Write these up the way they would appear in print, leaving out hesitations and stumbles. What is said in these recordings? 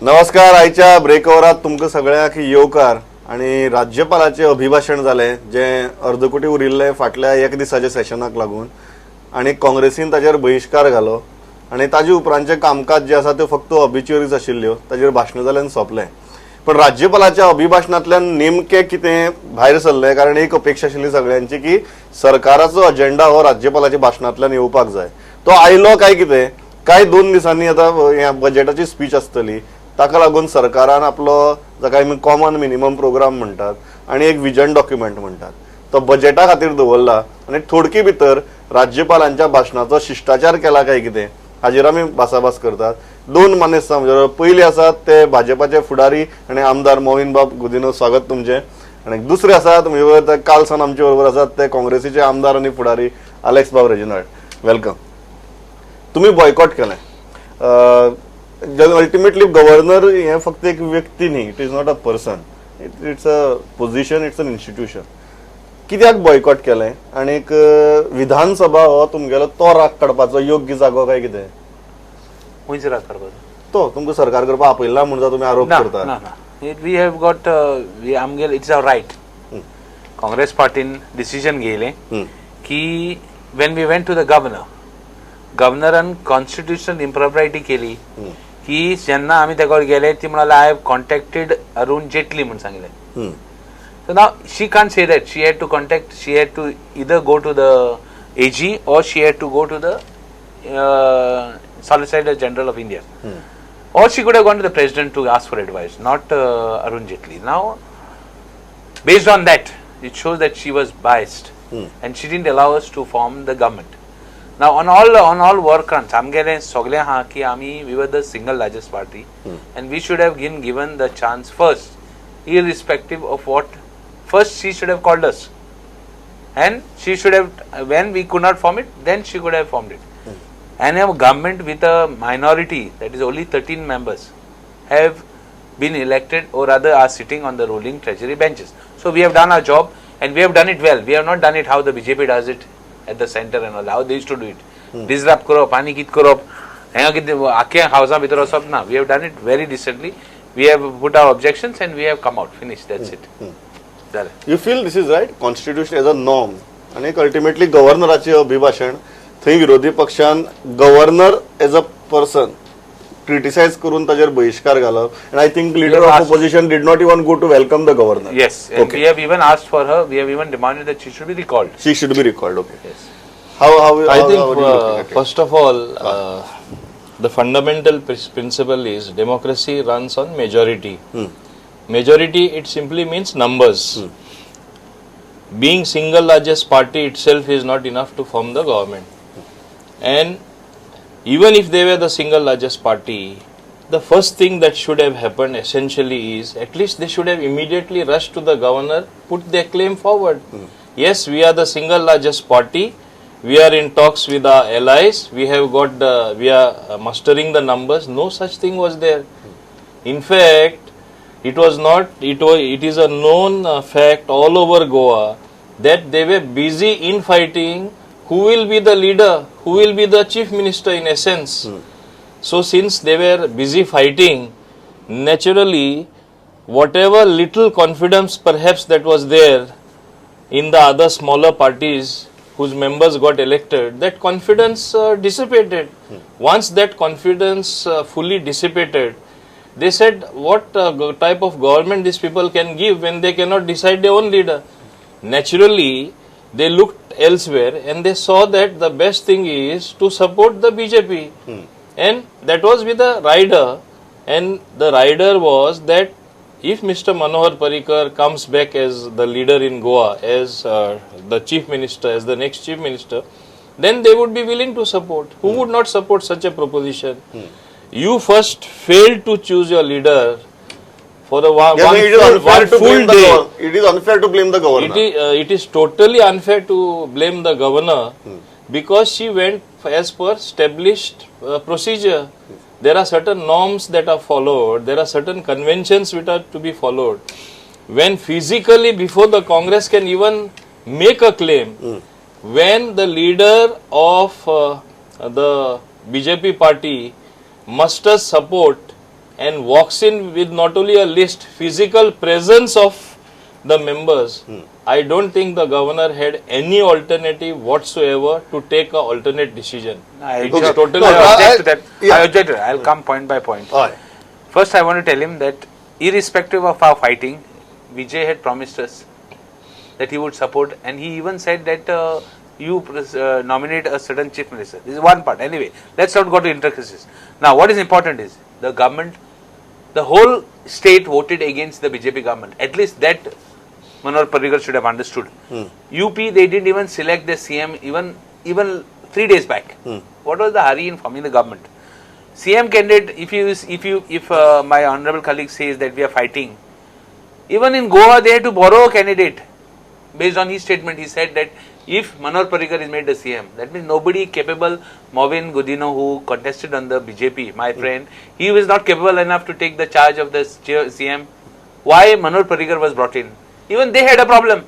नमस्कार. आयच्या ब्रेक ओवरात तुमकां सगळ्यांक येवकार. आनी राज्यपालाचें अभिभाशण जालें जें अर्दकुटी उरिल्लें फाटल्या एक दिसाच्या सेशनाक लागून आनी काँग्रेसीन ताजेर बहिश्कार घालो आनी ताजे उपरांतचें कामकाज जें आसा त्यो फक्त ऑबिच्युअरीज आशिल्ल्यो. ताजेर भाशणां जालें आनी सोंपलें. पण राज्यपालाच्या अभिभाशणांतल्यान नेमकें कितें भायर सरलें? कारण एक अपेक्षा आशिल्ली सगळ्यांची की सरकाराचो अजेंडा हो राज्यपालाच्या भाशणांतल्यान येवपाक जाय. तो आयलो काय कितें? काय 2 दिसांनी आतां ह्या बजेटाची स्पीच आसतली, ताका लागून सरकारान आपलो जाका आमी कॉमन मिनिमम प्रोग्राम म्हणटात आनी एक विजन डॉक्युमेंट म्हणटात, तो बजेटा खातीर दवरला आनी थोडके भितर राज्यपालांच्या भाशणाचो शिश्टाचार केला काय कितें, हाजेर आमी भासाभास करतात. दोन मानेस्त आमचे बरोबर. पयले आसात ते भाजपाचे फुडारी आनी आमदार मोविन बाब गुदिनो, स्वागत तुमचें. आनी दुसरे आसात म्हणजे बरोबर ते काल सावन आमचे बरोबर आसात ते काँग्रेसीचे आमदार आनी फुडारी आलेक्स बाब रेजिनाल्ड, welcome. तुम्ही बॉयकॉट केलें. अल्टिमेटली गव्हर्नर हें फक्त एक व्यक्ती न्ही. It is not a person, it's a position, it's an institution. कित्याक बॉयकॉट केलें आनीक विधानसभा हो तुमगेलो तो राग काडपाचो योग्य जागो काय कितें? खंयचो राग काडपाचो? तो तुमकां सरकार करपाक आपयला म्हूण जो तुमी आरोप ना. करता. ना ना, we have got आमगेले, it's our right. Congress पार्टीन डिसिजन घेयलें की when we went to the governor, गव्हर्नरान constitutional इम्प्रॉप्रायटी केली की जेन्ना आमी तेका गेले, ती म्हणाले, "I have contacted Arun Jaitley" म्हूण सांगलें. So now she can't say that. She had to contact, she had to either go to the AG or she had to go to the Solicitor General of India. Or she could have gone to the president to ask for advice, not Arun Jaitley. Now, based on that, it shows that she was biased and she didn't allow us to form the government. Now, on all work fronts, आमगेले सगळे आहा की आमी we were the single largest party and we should have been given the chance first, irrespective of what. First, she should have called us, and she should have, when we could not form it, then she could have formed it. And a government with a minority, that is only 13 members, have been elected or rather are sitting on the ruling treasury benches. So we have done our job and we have done it well. We have not done it how the BJP does it at the center and all, how they used to do it. Disrupt करप आनी कित करप, हेंगा कितें आख्या हावसा भितर वचप ना. We have done it very decently. We have put our objections and we have come out. Finish, that's it. जालें. You feel this is right, constitution as a norm आनी अल्टिमेटली गव्हर्नराचें अभिभाशण, थंय विरोधी पक्षान governor as a person criticise करून ताजेर बहिश्कार घालप and I think leader We have of asked- opposition did not even go to welcome the governor. Yes, and we have even asked for her, we have even demanded that she should be recalled. She should be recalled, okay. Yes. How I think, first of all, the fundamental principle is democracy runs on majority. Majority, it simply means numbers. Being single largest party itself is not enough to form the government. And even if they were the single largest party, the first thing that should have happened essentially is at least they should have immediately rushed to the governor, put their claim forward. "Yes, we are the single largest party. We are in talks with our allies. We are mustering the numbers." No such thing was there. In fact, it was not, it was, it is a known fact all over Goa that they were busy in fighting who will be the leader, who will be the chief minister in essence. So, since they were busy fighting, naturally, whatever little confidence perhaps that was there in the other smaller parties whose members got elected, that confidence dissipated. Once that confidence fully dissipated, they said, "What type of government these people can give when they cannot decide their own leader?" Naturally, they looked elsewhere and they saw that the best thing is to support the BJP. And that was with a rider, and the rider was that if Mr. Manohar Parrikar comes back as the leader in Goa, as the chief minister, as the next chief minister, then they would be willing to support. Who would not support such a proposition? You first failed to choose your leader for the one, Yes, one it is full, unfair one to full blame the day. It is unfair to blame the governor. It is totally unfair to blame the governor because she went as per established procedure. There are certain norms that are followed, there are certain conventions which are to be followed. When physically, before the Congress can even make a claim, when the leader of the BJP party musters support and walks in with not only a list, physical presence of the members, I don't think the governor had any alternative whatsoever to take a alternate decision. I It is object, totally No, I object to that. Yeah. I object to that. I'll come point by point. हय. First, I want to tell him that irrespective of our fighting, Vijay had promised us that he would support, and he even said that you nominate a certain chief minister. This is one part. Anyway, let's not go to intricacies. Now, what is important is the government, the whole state voted against the BJP government. At least that Manohar Parrikar should have understood. UP, they didn't even select the CM even 3 days back. What was the hurry in forming the government? CM candidate, if my honorable colleague says that we are fighting, even in Goa they had to borrow a candidate. Based on his statement, he said that if Manohar Parrikar is made the CM, that means nobody capable. Mauvin Godinho, who contested on the BJP, my friend, he was not capable enough to take the charge of the CM. Why Manohar Parrikar was brought in? Even they had a problem.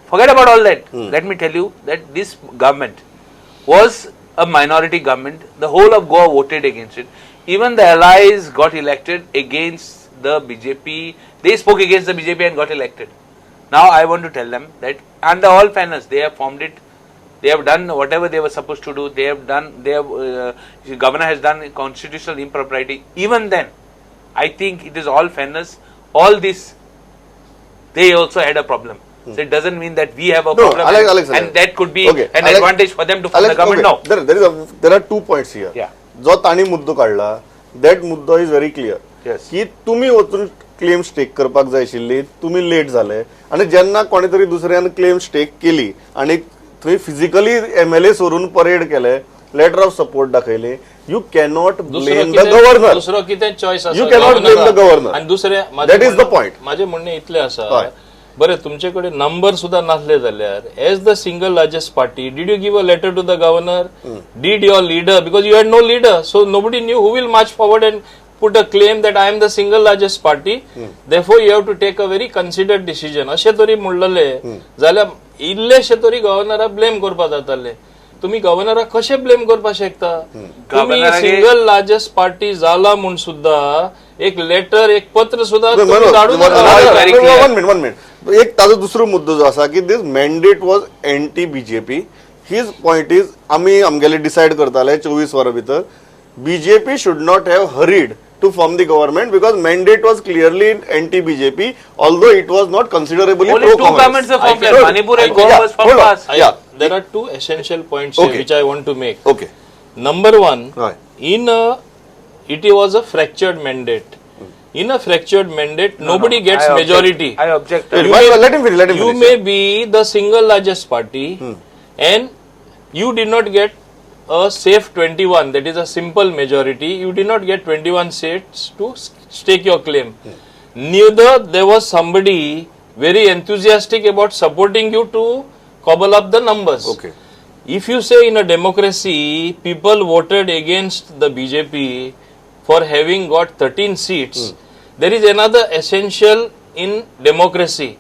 Forget about all that. Let me tell you that this government was a minority government. The whole of Goa voted against it. Even the allies got elected against the BJP. They spoke against the BJP and got elected. Now I want to tell them that under all fairness, they have formed it. They have done whatever they were supposed to do. They have done, they have, the governor has done constitutional impropriety. Even then, I think it is all fairness. All this, they also had a problem. So it doesn't mean that we have a No, problem Alex, Alex, and Alex. that could be Okay, an Alex, advantage for them to form Alex, the government. Okay. No. There are 2 points here. Yeah. जो ताणी मुद्दो काडला, that मुद्दो is very clear. Yes. की तुमी वचून claim stake करपाक जाय आशिल्ली, तुमी लेट जाले आनी जेन्ना कोणी तरी दुसऱ्यान क्लेम स्टेक केली आनी थंय फिजिकली एमएलए सोडून परेड केले, लेटर ऑफ सपोर्ट दाखयली, you cannot blame the governor. दुसरो कितें चॉयस आसा? You cannot blame the governor. आनी दुसरें, That is the point. म्हाजें म्हणणें इतलें आसा, हय. बरें तुमचे कडेन नंबर सुद्दां नासले जाल्यार as the single largest party did you give a letter to the governor? Did your leader, because you had no leader, so nobody knew who will march forward and put a claim that I am the single largest party, therefore you have to take a very considered decision. अशें तरी म्हणलेलें जाल्यार इल्लेशें तरी गव्हर्नराक blame करपाक जातालें. तुमी गव्हर्नराक कशें blame करपाक शकता? तुमी सिंगल लार्जेस्ट पार्टी जाला म्हूण सुद्दां एक लेटर, एक पत्र सुद्दां तुमी धाडूं नाका. One minute, one minute. एक ताजो दुसरो मुद्दो जो आसा की this mandate was anti BJP. His point is आमी आमगेले डिसायड करताले 24 वरां भितर, BJP should not have hurried to form the government because mandate was clearly anti-BJP, although it was not considerably Only two pro-Congress. governments were formed. Manipur and Goa was formed first. Yeah. There are two essential points here which I want to make. Okay. Number one, right. It was a fractured mandate. In a fractured mandate, nobody gets majority. I object. Let him finish. You may be the single largest party and you did not get a safe 21, that is a simple majority. You did not get 21 seats to stake your claim. Neither there was somebody very enthusiastic about supporting you to cobble up the numbers. Okay. If you say in a democracy, people voted against the BJP for having got 13 seats, there is another essential in democracy.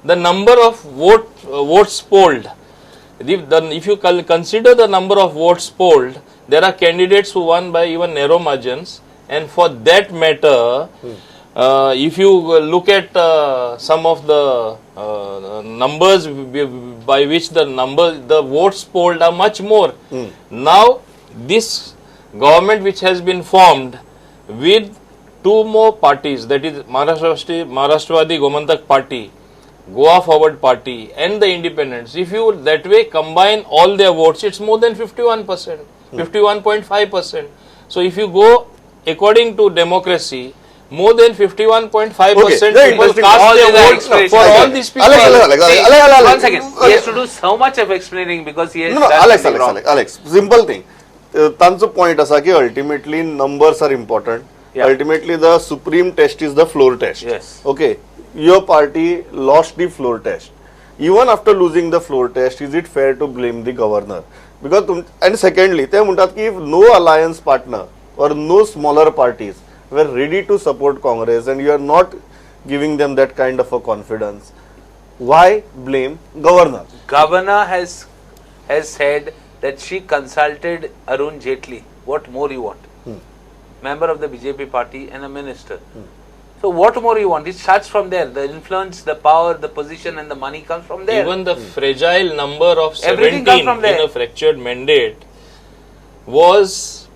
The number of votes polled. If you consider the number of votes polled, there are candidates who won by even narrow margins, and for that matter, if you look at some of the numbers by which the votes polled are much more. Now, this government which has been formed with two more parties, that is Maharashtrawadi Gomantak Party, Goa Forward Party and the Independents, if you that way combine all their votes, it's more than 51%, 51.5%. So if you go according to democracy, more than 51.5% people cast their votes for all these people. Alex, One second. He has to do so much of explaining because he has No, done Alex, something Alex, wrong. Alex, Alex. Simple thing. Tancho point asa ki ultimately numbers are important. Yeah. Ultimately, the supreme test is the floor test. Yes. Okay. Your party lost the floor test. Even after losing the floor test, is it fair to blame the governor? Because and secondly, ते म्हणतात की if no alliance partner or no smaller parties were ready to support Congress and you are not giving them that kind of a confidence, why blame governor? Governor has said that she consulted Arun Jaitley. What more you want? member of the BJP party and a minister. So what more you want? It starts from there. The influence, the power, the position and the money comes from there. Even the fragile number of 17 Everything comes from there. In a fractured mandate was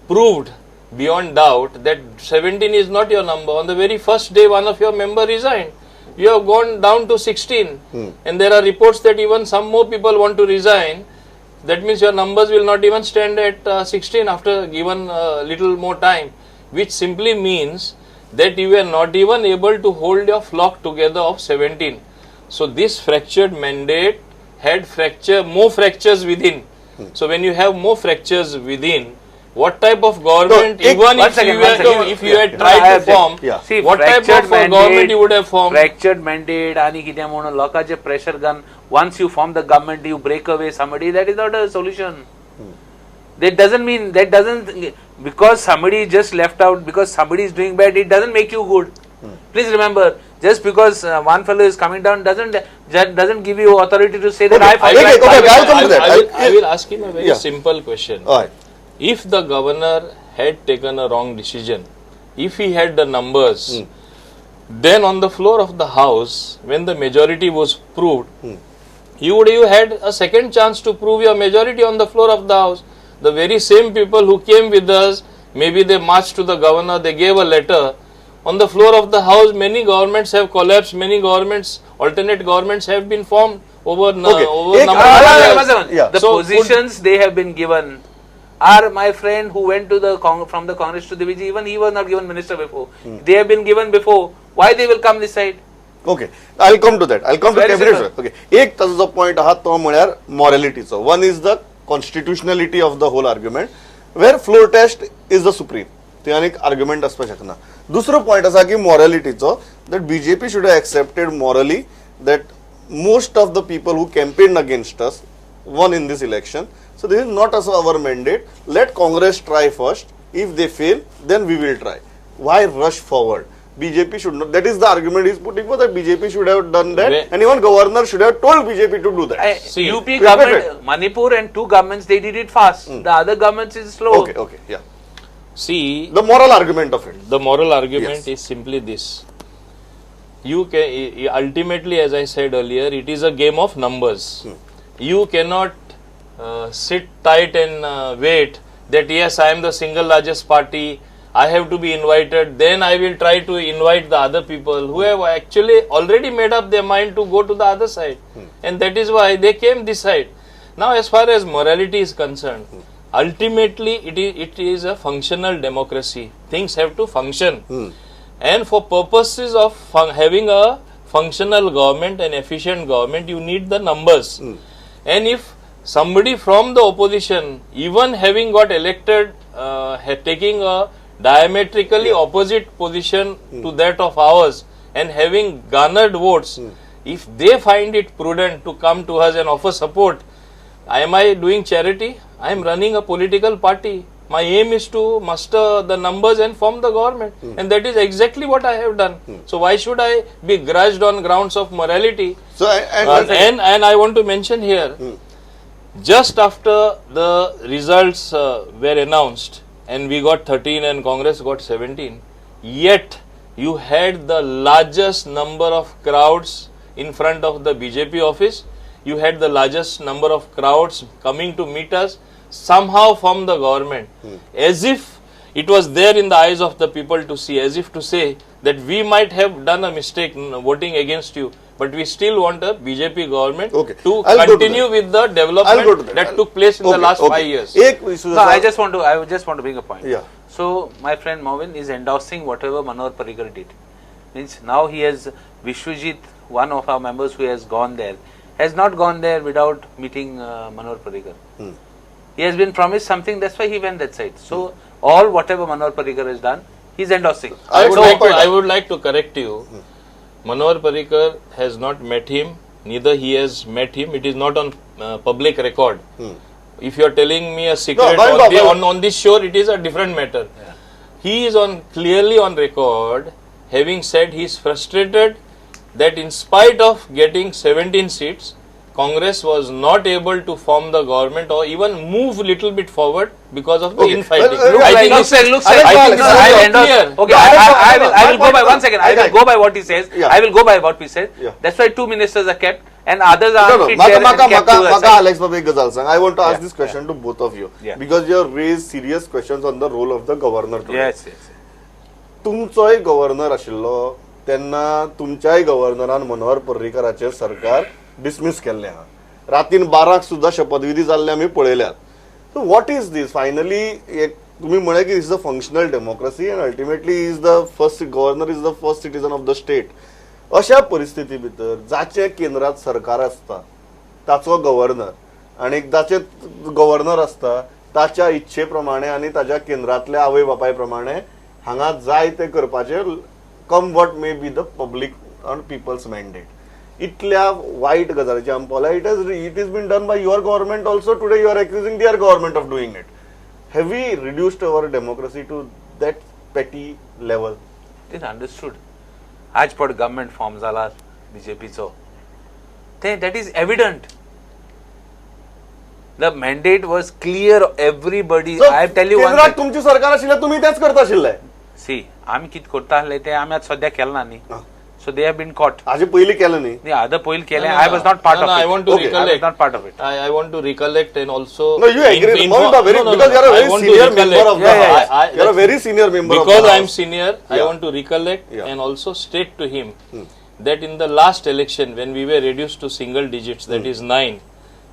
proved beyond doubt that 17 is not your number. On the very first day, one of your member resigned. You have gone down to 16. And there are reports that even some more people want to resign. That means your numbers will not even stand at 16 after given little more time, which simply means that you were not even able to hold your flock together of 17. So this fractured mandate had more fractures within. So when you have more fractures within, what type of government, No, even one if, second, you one had, second. if you had No, tried I to have form, Yeah. See, what type fractured of government you would have formed? Fractured mandate आणि कितें म्हणून लोकांचे pressure gun. Once you form the government, you break away somebody. That is not a solution. That doesn't mean, that doesn't, because somebody just left out, because somebody is doing bad, it doesn't make you good. Please remember, just because one fellow is coming down doesn't give you authority to say that Okay, I fight. okay, okay, I'll come to that. I will ask him a very Yeah. simple question. All right. If the governor had taken a wrong decision, if he had the numbers, then on the floor of the house, when the majority was proved, you would have had a second chance to prove your majority on the floor of the house. The very same people who came with us, maybe they marched to the governor, they gave a letter. On the floor of the house, many governments have collapsed, many governments, alternate governments have been formed over, Okay. over Ek- number of years. Yeah. The So positions they have been given are, my friend who went to the from the Congress to the BJP, even he was not given minister before. They have been given before. Why they will come this side? Okay, I'll come to that. I'll come to Very cabinet. simple. Okay, एक ताजो जो point आहा तो म्हळ्यार मॉरॅलिटीचो. One is the constitutionality of the whole argument, where floor test is the supreme. थंय आनीक argument आसपाक शकना. दुसरो पॉइंट आसा की मॉरॅलिटीचो, that BJP should have accepted morally that most of the people who campaigned against us won in this election. So this is not also our mandate. Let Congress try first. If they fail, then we will try. Why rush forward? BJP should not. That is the argument he's putting for, that BJP should have done that, and even governor should have told BJP to do that. See, UP wait, government, wait. Manipur and two governments, they did it fast. The other governments is slow. Okay, okay, yeah. See, The moral argument of it. The moral argument Yes. is simply this. You can ultimately, as I said earlier, it is a game of numbers. You cannot sit tight and wait that yes, I am the single largest party, I have to be invited, then I will try to invite the other people who have actually already made up their mind to go to the other side. And that is why they came this side. Now, as far as morality is concerned, ultimately it is a functional democracy. Things have to function. And for purposes of having a functional government and efficient government, you need the numbers. And if somebody from the opposition, even having got elected, taking a diametrically opposite position to that of ours and having garnered votes, if they find it prudent to come to us and offer support, am I doing charity? I am running a political party. My aim is to muster the numbers and form the government. And that is exactly what I have done. So why should I be grudged on grounds of morality? So, and I want to mention here, just after the results were announced and we got 13 and Congress got 17, yet you had the largest number of crowds in front of the BJP office. You had the largest number of crowds coming to meet us somehow from the government, as if it was there in the eyes of the people to see, as if to say that we might have done a mistake in voting against you, but we still want a BJP government to continue with the development that took place in the last 5 years. No, I just want to bring a point. Yeah. So my friend Mauvin is endorsing whatever Manohar Parrikar did. Means now he has Vishwajit, one of our members who has gone there, has not gone there without meeting Manohar Parrikar. He has been promised something, that's why he went that side. So all whatever Manohar Parrikar has done, he is endorsing. I would like to correct you. Manohar Parrikar has not met him, neither he has met him. It is not on public record. If you are telling me a secret on this show, it is a different matter. Yeah. He is clearly on record having said he is frustrated that in spite of getting 17 seats, Congress was not able to form the government or even move little bit forward because of the Okay. infighting. Well, I think looks this like, is- looks like, I think no, this is I clear. endorse. Okay, No, I will my go by point- one second. I will I- go by what he says. Yeah. I will go by what he says. Yeah. That's why two ministers are kept and others are No, no. unfit Maka, there maka, and kept maka, to the maka, side. Alex Babu, एक गजाल सांग. I want to ask Yeah, this question to both of you Yeah. because you have raised serious questions on the role of the governor today. Yes, yes. तुमचोय governor आशिल्लो तेन्ना तुमच्याय गव्हर्नरान मनोहर पर्रीकराचें सरकार dismiss केल्लें आहा. रातीन बाराक सुद्दां शपथविधी जाल्ले आमी पळयल्यात. So what is this finally? एक तुमी म्हळें की is a functional democracy and ultimately is the first governor is the first citizen of the state. अशा परिस्थिती भितर जाचें केंद्रात सरकार आसता ताचो गव्हर्नर आनी जाचे गव्हर्नर आसता ताच्या इच्छे प्रमाणे आनी ताच्या केंद्रांतल्या आवय बापाय प्रमाणे हांगा जाय ते करपाचें, come what may be the public on people's mandate. इतल्या वायट गजालीचे आमी पळयला. It is been done by your government also. Today you are accusing their government of doing it. Have we reduced our democracy to that petty level? It is understood. आज पट government form जाला बीजेपीचो, ते that is evident. The mandate was clear, everybody. I tell you, केंद्रात तुमची सरकार आशिल्लें, तुमी तेच करता आशिल्ले. सी, आमी कितें करता आसले ते आमी आतां सद्या केलें ना न्ही. So they have been caught. हाजे पयलीं केलें न्ही. न्ही, आतां पयलीं केलें. No, I was not part no, of no, it. I want to Okay. I was recollect. Not part of it. I want to recollect and also. No, you agree. Maulik Baba, No, no, because no, you are a I very want to senior recollect. member of the Yeah, yeah, house. You are a very senior member of Because the I am house. senior, I Yeah. want to recollect Yeah. and also state to him that in the last election, when we were reduced to single digits, that is 9,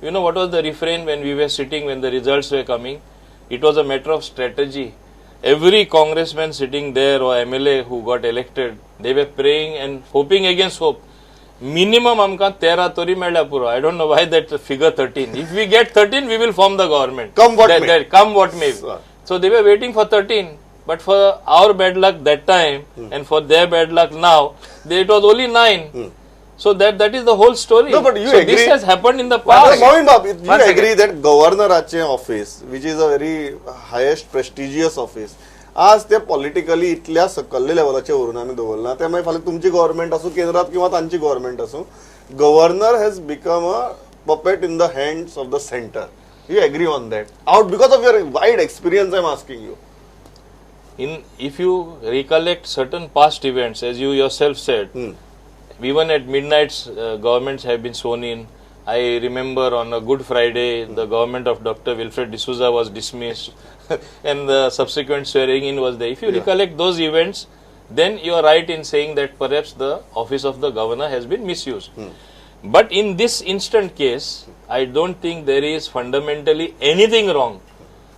you know what was the refrain when we were sitting, when the results were coming? It was a matter of strategy. Every congressman sitting there or MLA who got elected, they were praying and hoping against hope. Minimum आमकां 13 तरी मेळ्ळ्या पुरो. I don't know why that figure 13. If we get 13, we will form the government. Come what may. Come what may. Sir. So they were waiting for 13. But for our bad luck that time and for their bad luck now, it was only 9. So that is the whole story. No, but you so agree- this has happened in the past. Maulik Bab, you One second. agree that गव्हर्नराचें office, which is a very highest prestigious office, आज ते politically इतल्या सकल्ल्या लेवलाचेर व्हरून आमी दवरला. ते मागीर फाल्यां तुमची गव्हर्मेंट आसूं केंद्रात किंवा तांची गव्हर्मेंट आसूं, governor has become a puppet in the hands of the centre. You agree on that? Out because of your wide experience I am asking you. In if you recollect certain past events, as you yourself said, even at midnight, governments have been sworn in. I remember on a Good Friday, the government of Dr. Wilfred D'Souza was dismissed, and the subsequent swearing in was there. If you recollect those events, then you are right in saying that perhaps the office of the governor has been misused. But in this instant case, I don't think there is fundamentally anything wrong.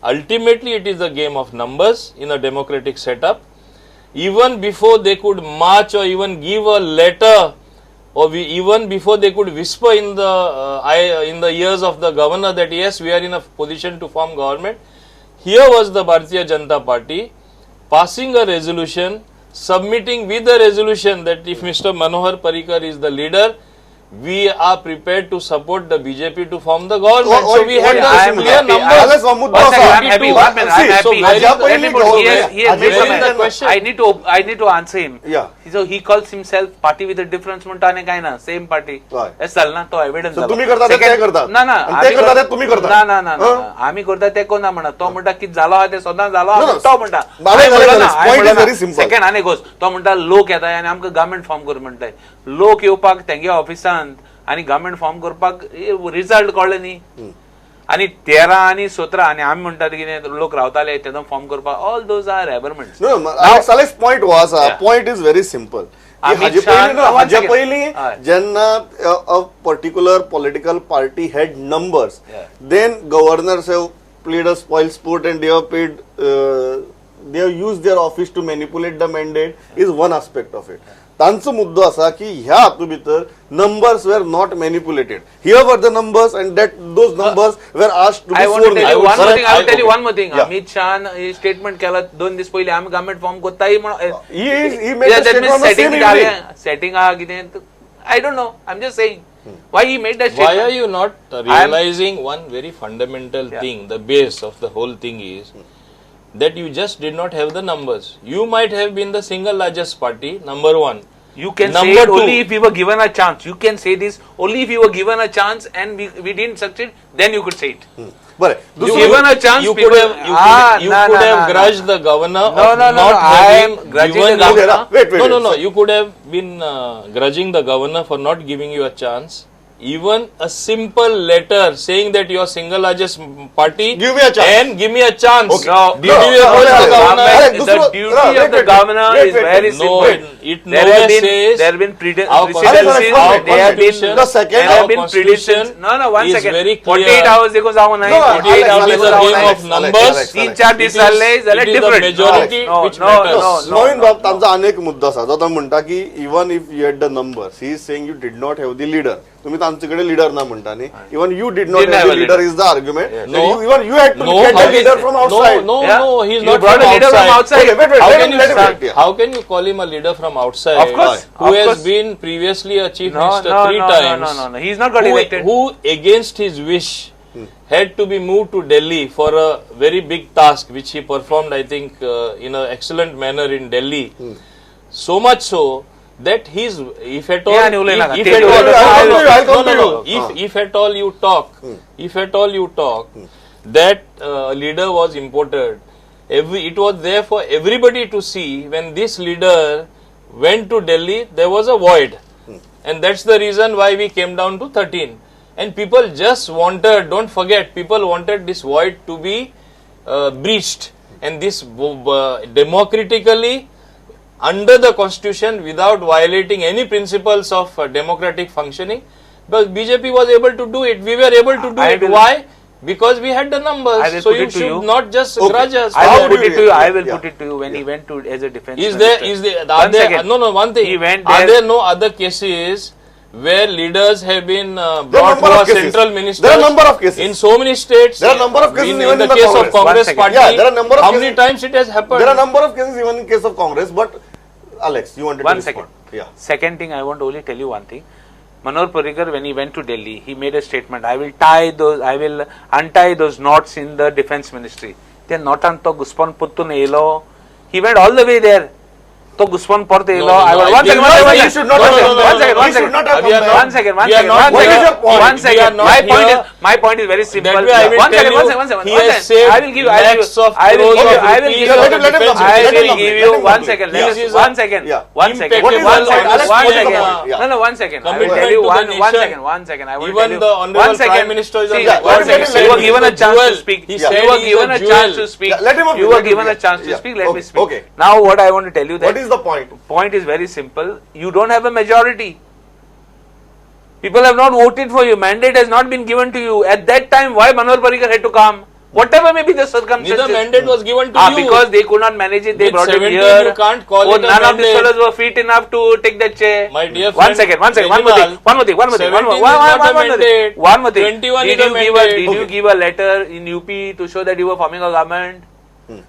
Ultimately, it is a game of numbers in a democratic setup. Even before they could march or even give a letter, or even before they could whisper in the in the ears of the governor that yes, we are in a position to form government, here was the Bharatiya Janata Party passing a resolution, submitting with the resolution that if Mr. Manohar Parrikar is the leader, we are prepared to support the BJP to form the government. So we had I the am clear happy. numbers. Alex, मुद्दो One second, आसा. I'm happy. One minute, I'm See, happy. so Let where me is put- the he has made question? some- Where is the question? I need to answer him. Yeah. So he calls himself party with a difference म्हणटा आनी काय ना, same party. हय. हें जालें ना, तो evidence So तुम्ही करता ते ते करतात. ना ना, आणि ते आमी करता ते तुम्ही करता. ना ना ना ना, हं? आमी करता ते कोणा म्हणा, तो म्हणटा कितें जालो आहा ते सदां जालो आहा No, no. तो म्हणटा. Alex, Alex, Alex, point is very simple. Second आनी गोश्ट, तो म्हणटा लोक येता आनी आमकां गव्हर्मेंट फॉर्म कर म्हणटाय. लोक येवपाक तेंगे ऑफिसांत आनी गव्हर्मेंट फॉर्म करपाक रिजल्ट कळ्ळें न्ही. आनी 13 आनी 17 आनी आमी म्हणटात कितें लोक रावताले तेन्ना फॉर्म करपाक, all those are averments. No, no, Alex, Alex, point हो आसा. Yeah. Point is very simple. Amit हाजे Shah- पयलीं one हाजे second. पयलीं हय. जेन्ना a particular political party had numbers, Yeah. then governors have played a spoil sport and they have paid, they have used their office to manipulate the mandate is one aspect of it. तांचो मुद्दो आसा की ह्या हातूंत भितर numbers were not manipulated. Here were the numbers and that those numbers were asked to I be want to sworn tell you in. one more thing. I will I- tell you okay. one more thing. Yeah. Amit Shah statement केला 2 दीस पयलीं आमी government form कोत्ताय म्हणून. He made the statement on the same evening. Setting आहा कितें, I don't know. I am just saying why he made that Why are statement. you not realizing one very fundamental thing? The base of the whole thing is that you just did not have the numbers. You might have been the single largest party, number one. You can Number say it two, only if we were given a chance. You can say this only if you were given a chance and we didn't succeed, then you could say it. बरें, You दुसरो given a chance, you people, could have you Ah, could, you na, could na, have na, na. grudged the governor No, of no, no, not no, I having am grudging given the you- Okay, governor. wait, wait, No, no, wait. no. You could have been grudging the governor for not giving you a chance. Even a simple letter saying that you are single largest party. Give me a chance. And give me a chance. Okay. No, Did no, you no, approach no, the no, governor? no, The दुसरो- duty no, of wait, the wait, governor wait, is wait, very wait. No, simple. it There nowhere have been says there have been our precedences. constitution- There have been our The second- there have been constitution precedences. No, no, one is second. very clear. 48 hours देखो जाऊं नाही. No, 48 Alex, hours Alex, देखो It is a जाऊं game नाही. of numbers. Alex, तीन चार दीस It is- जाल्ले जाल्यार it is the different. majority No, which no, matters. no, no. Naveen बाब, तांचो आनी एक मुद्दो आसा जो तो म्हणटा की even if you had the numbers, he is saying you did not have the leader. तुमी तांचे कडेन लिडर ना म्हणटा न्ही, even you did not Didn't have have the a leader leader. Is the argument. No. Even you had to No, get how the is- leader from outside. No, no, Yeah. no, he's You not brought from a leader from outside. Okay, wait, wait, How let can him, you let him start- wait, yeah. How can you call him a leader from outside? Of course, Who of has course. been previously a chief No, minister no, three no, no, times? no, no, no. He's not got elected. Who against his wish had to be moved to Delhi for a very big task which he performed, I think, in an excellent manner in Delhi. So much so that he's, if at all, Yeah, ni ulay naka. if Tell at you, all, I'll come to you, I'll come no, to no, you. no. If at all you talk, if at all you talk, that leader was imported. It was there for everybody to see. When this leader went to Delhi, there was a void, and that's the reason why we came down to 13. And people just wanted, don't forget, people wanted this void to be breached, and this democratically, under the constitution, without violating any principles of democratic functioning. But BJP was able to do it. We were able to do I it. will- Why? Because we had the numbers. I will So put you it to should you. not just Okay. grudge us. I How will do put you it to you. I react? will Yeah. put it to you when he went to as a defense Is there, minister. is there, are One there, second. no, no, one thing. He went Are there. there no other cases where leaders have been There are brought number who of are cases. central ministers? There are number of cases. In so many states. There are number of cases In, even in the in the case Congress. of Congress One second. party. Yeah, there are number of How many cases. times it has happened? There are number of cases even in case of Congress, but Alex, you wanted One to second. respond. Yeah. Second thing, I want to only tell you one thing. Manohar Parrikar, when he went to Delhi, he made a statement. I will tie those, I will untie those knots in the defense ministry. ते नोटान तो घुसपन परतून येयलो. He went all the way there. तो घुसपन परत येयलो. No, no, I no, will- I one think second, one he second, should not one have second, come back. one second, one He should second. not have We are come not- back. One second, one We are second, not one What is second. your point? One We second. are not My point here. is, my point is very simple. That way I will One tell second, one you, second, one second, he one has second. saved I will give you, I will lakhs give of I will crores give you, of I will rupees give you, Let him- let him complete. I Let him will complete. give Let you him one complete. second. This Let us is a one second. Yeah. One second. What is One the- second. Alex, One what is the second. point? Yeah. No, no, one second. I will Commitment tell you to the one nation. second. One second. I will Even tell you the honorable one second. Prime Minister is on See, the one let him- second. let him- You were let him- given a he's a chance to jewel. speak. He You said were he's given a a chance jewel. to speak. Yeah, let him You complete. were Let him given a complete. chance to Yeah. speak. Let me Okay. speak. Okay. Now, what I want to tell you that What is the point? point is very simple. You don't have a majority. People have not voted for you. Mandate has not been given to you. At that time, why Manohar Parrikar had to come? Whatever may be the circumstances. Neither mandate was given to you. Because they could not manage it, they With brought it 17 here. you can't call it a none of these mandate. fellows were fit enough to take that chair. My dear One friend, second, one second, one more thing, Reginald, one more thing, one more thing, one more, 17 one, is one, not one, a one more thing, mandate. one more thing. 21 Did is a you give a mandate. Did you Okay. give a letter in UP to show that you were forming a government?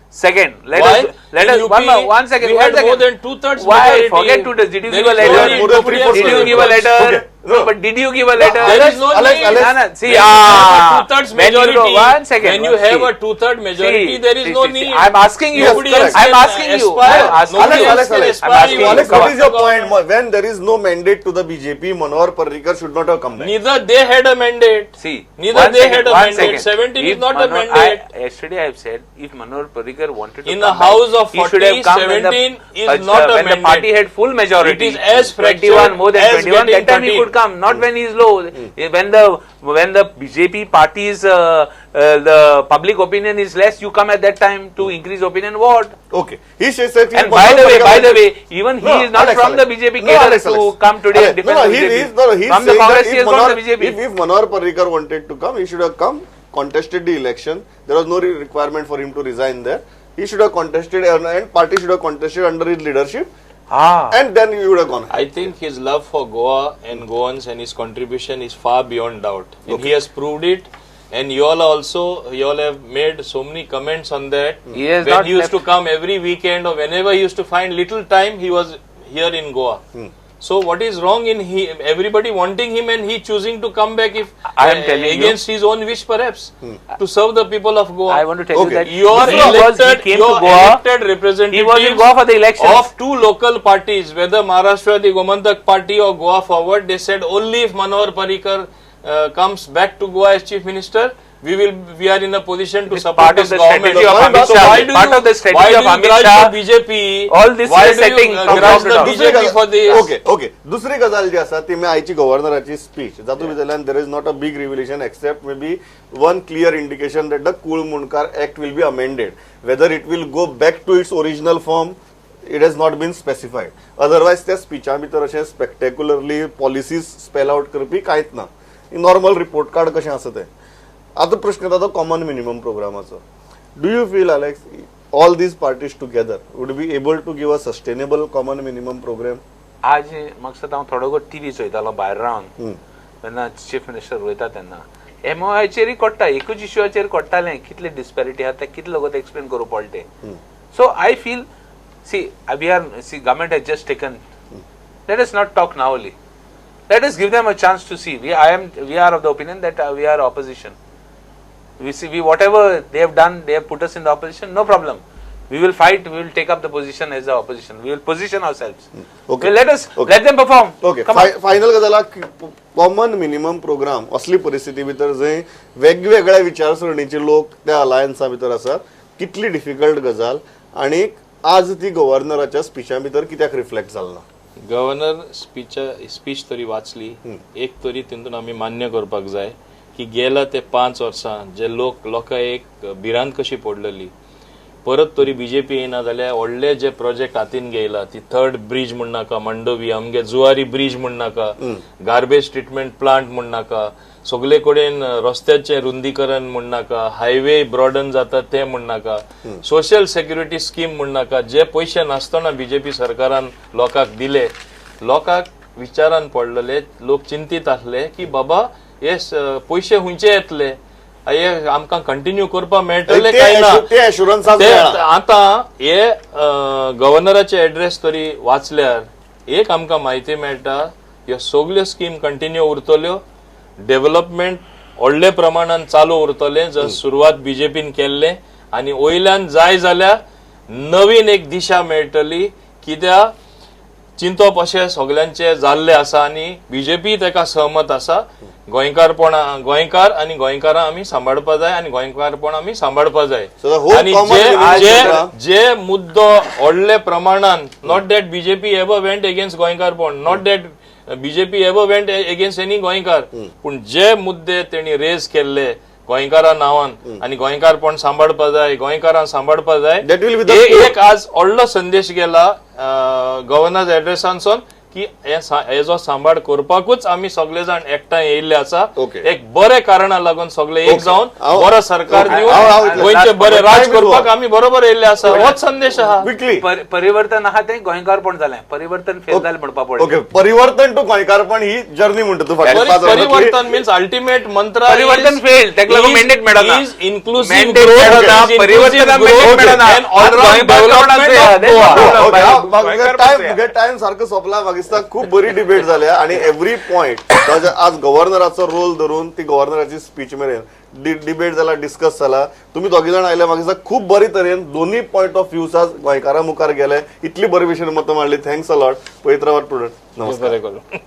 Second, let Why? us let In us UP, one more, one second, we one had second. more than two-thirds Why? majority. Forget two-thirds. Did you There give a is letter? no need. More than Nobody three-fourths Did you majority. give a letter? Okay. No, but did you give a letter? There is no Alex, need. Alex. No, no, see, When you have a two-thirds when you majority, know, one second. When you have see. a two-third majority, See, there is see, no see, need. see. I'm asking you. Nobody Yes, else correct. I'm can asking you. aspire. I'm asking Nobody Alex, else Alex, can Alex. aspire. I'm asking You you. Alex, Come what on. is your point? When there is no mandate to the BJP, Manohar Parrikar should not have come back. Neither they had a mandate. See, Neither one they second, had a one mandate. second. 17 is If not a Manohar- mandate. Yesterday I have said if Manohar Parrikar wanted to In come a house back, of he should have 40, come when the, 17 is not a when the mandate. party had full majority. It is as 21, fractured more than as 21. getting That time he 13. could come, not when he is low. When the BJP party's the public opinion is less, you come at that time to increase opinion. What? Okay. He says that And by the way, even he No, is not Alex, from Alex. the BJP No, cadre Alex, to Alex. come today Alex, and defend no, the no, BJP. He is, no, he is from the saying Congress, that he if has gone to Manohar, the BJP. if Manohar Parrikar wanted to come, he should have come, contested the election. There was no requirement for him to resign there. He should have contested and party should have contested under his leadership. And then you would have gone. I think his love for Goa and Goans and his contribution is far beyond doubt. And he has proved it. And you all also, you all have made so many comments on that. He has when not he used left. to come every weekend or whenever he used to find little time, he was here in Goa. So what is wrong in he everybody wanting him and he choosing to come back if I am telling you- against his own wish perhaps to serve the people of Goa? I want to tell you that Your he was- he elected, came your to Goa. Elected representatives He was in Goa for the elections. Of two local parties, whether Maharashtra, the Gomantak Party or Goa Forward, they said only if Manohar Parrikar comes back to Goa as chief minister, we are in a position to It is support part of this the government. strategy of Amit So Shah. why do Part you, of the strategy why do of you Amit grudge Shah. the BJP? All this why is do you setting from grudge top to the down. BJP for this? Okay okay, दुसरी गजाल जी आसा ती आयची गव्हर्नराची speech, जातूंत भितरल्यान there is not a big revelation except maybe one clear indication that the Kul Mundkar Act will be amended. Whether it will go back to its original form, it has not been specified. Otherwise त्या स्पिचा भितर अशें स्पेक्टेक्युलरली policies spell out करपी कांयच ना. Normal report card कशें आसा तें. आतां प्रश्न येता तो कॉमन मिनिमम प्रोग्रामाचो. Do you feel, Alex, all these parties together would be able to give a sustainable common minimum program? आज मकसद हांव थोडो गो टीव्ही चोयतालो भायर रावन, तेन्ना चीफ मिनिस्टर उलयता तेन्ना एमओआयचेरय कोट्टा, एकूच इश्यूचेर कोट्टालें. कितले डिस्पॅरिटी आहा ते कितले लोक एक्सप्लेन करूं पडटे. So I feel, see, we are, see, government has just taken. Let us not talk now only. Let us give them a chance to see. We are of the opinion that we are opposition. We see, we, whatever they have done, they have put us in the opposition, no problem. We will fight, we will take up the position as the opposition. We will position ourselves. Okay. Well, let us let them perform. Okay. Come on. Final गजाल, common minimum programme असली परिस्थिती भितर जंय वेगवेगळ्या विचारसरणीचे लोक त्या अलायन्सा भितर आसात, कितली डिफिकल्ट गजाल आनी आज ती गव्हर्नराच्या स्पिचा भितर कित्याक रिफ्लेक्ट जाल ना? गव्हर्नर स्पीच तरी वाचली, एक तरी तितून आमी मान्य करपाक जाय की गेला ते 5 वर्सां जे लोक लोकांक एक भिरांत कशी पडलेली, परत तरी बीजेपी येयना जाल्यार व्हडले जे प्रोजेक्ट हातीन घेयला, ती थर्ड ब्रीज म्हण नाका, मांडवी आमगे जुवारी ब्रीज म्हण नाका, गार्बेज ट्रिटमेंट प्लांट म्हण नाका, सगळे कडेन रस्त्याचें रुंदीकरण म्हण नाका, हायवे ब्रॉडन जाता ते म्हण नाका, सोशल सेक्युरिटी स्कीम म्हण नाका, जे पयशे नासतना बीजेपी सरकारान लोकांक दिले, लोकांक विचारान पडलेले, लोक चिंतीत आसले की बाबा हे पयशे खंयचे येतले, हे आमकां कंटिन्यू करपाक मेळटले ते काय ना. ते एश्युरन्स आज ते मेळ्ळा. आतां हे गव्हर्नराचे एड्रेस तरी वाचल्यार एक आमकां म्हायती मेळटा, ह्यो सगल्यो स्कीम कंटिन्यू उरतल्यो, डेव्हलपमेंट व्हडले प्रमाणान चालू उरतलें जर सुरवात बीजेपीन केल्लें आनी वयल्यान जाय जाल्यार नवीन एक दिशा मेळटली, कित्याक चिंतप अशें सगल्यांचे जाल्ले आसा आनी बीजेपी तेका सहमत आसा. गोंयकारपणा, गोंयकार आनी गोंयकारां आमी सांबाळपा जाय आनी गोंयकारपण आमी सांबाळपा जाय. So the whole आनी common जे minimum जे program- जे मुद्दो व्हडले प्रमाणान, not that BJP ever went against गोंयकारपण, not that BJP ever went against any गोंयकार, पूण जे मुद्दे तेणी रेज केल्ले गोंयकारा नांवान आनी गोंयकारपण सांबाळपा जाय, गोंयकारां सांबाळपा जाय, That will be the हे core. एक आज व्हडलो संदेश गेला गव्हर्नर एड्रेसांसून की हे हेजो सांबाळ करपाकूच आमी सगळे जाण एकठांय येयल्ले आसा. एक बरे कारणा लागून सगळे एक जावन बरो सरकार दिवन गोंयचे बरे राज करपाक आमी बरोबर येयल्ले आसा, होच संदेश आहा. क्विकली. परिवर्तन आहा तें गोंयकारपण जालें, परिवर्तन फेल जालें म्हणपा पडलें. ओके, परिवर्तन टू गोंयकारपण ही जर्नी म्हणटा तूं फाटल्या 5 वर्सांतली. परिवर्तन मीन्स अल्टिमेट मंत्र. परिवर्तन failed. ताका लागून mandate मेळना. Is inclusive. Mandate मेळना, परिवर्तनाक mandate मेळना. टायम टायम सारको सोंपला. म्हाका दिसता खूब बरी डिबेट जाल्या आणि एवरी पॉयंट आज गव्हर्नराचो रोल धरून ती गव्हर्नराची स्पीच मेरेन डिबेट जाला, डिस्कस जाला. तुम्ही दोगी जाण आयले, म्हाका दिसता खूब बरी तरेन दोन्ही पॉयंट ऑफ व्ह्यूज आज गोंयकारां मुखार गेले. इतली बरी भशेन मतां मांडली. Thanks a lot. पळयत रावात प्रुडंट. नमस्कार. बरें करूं.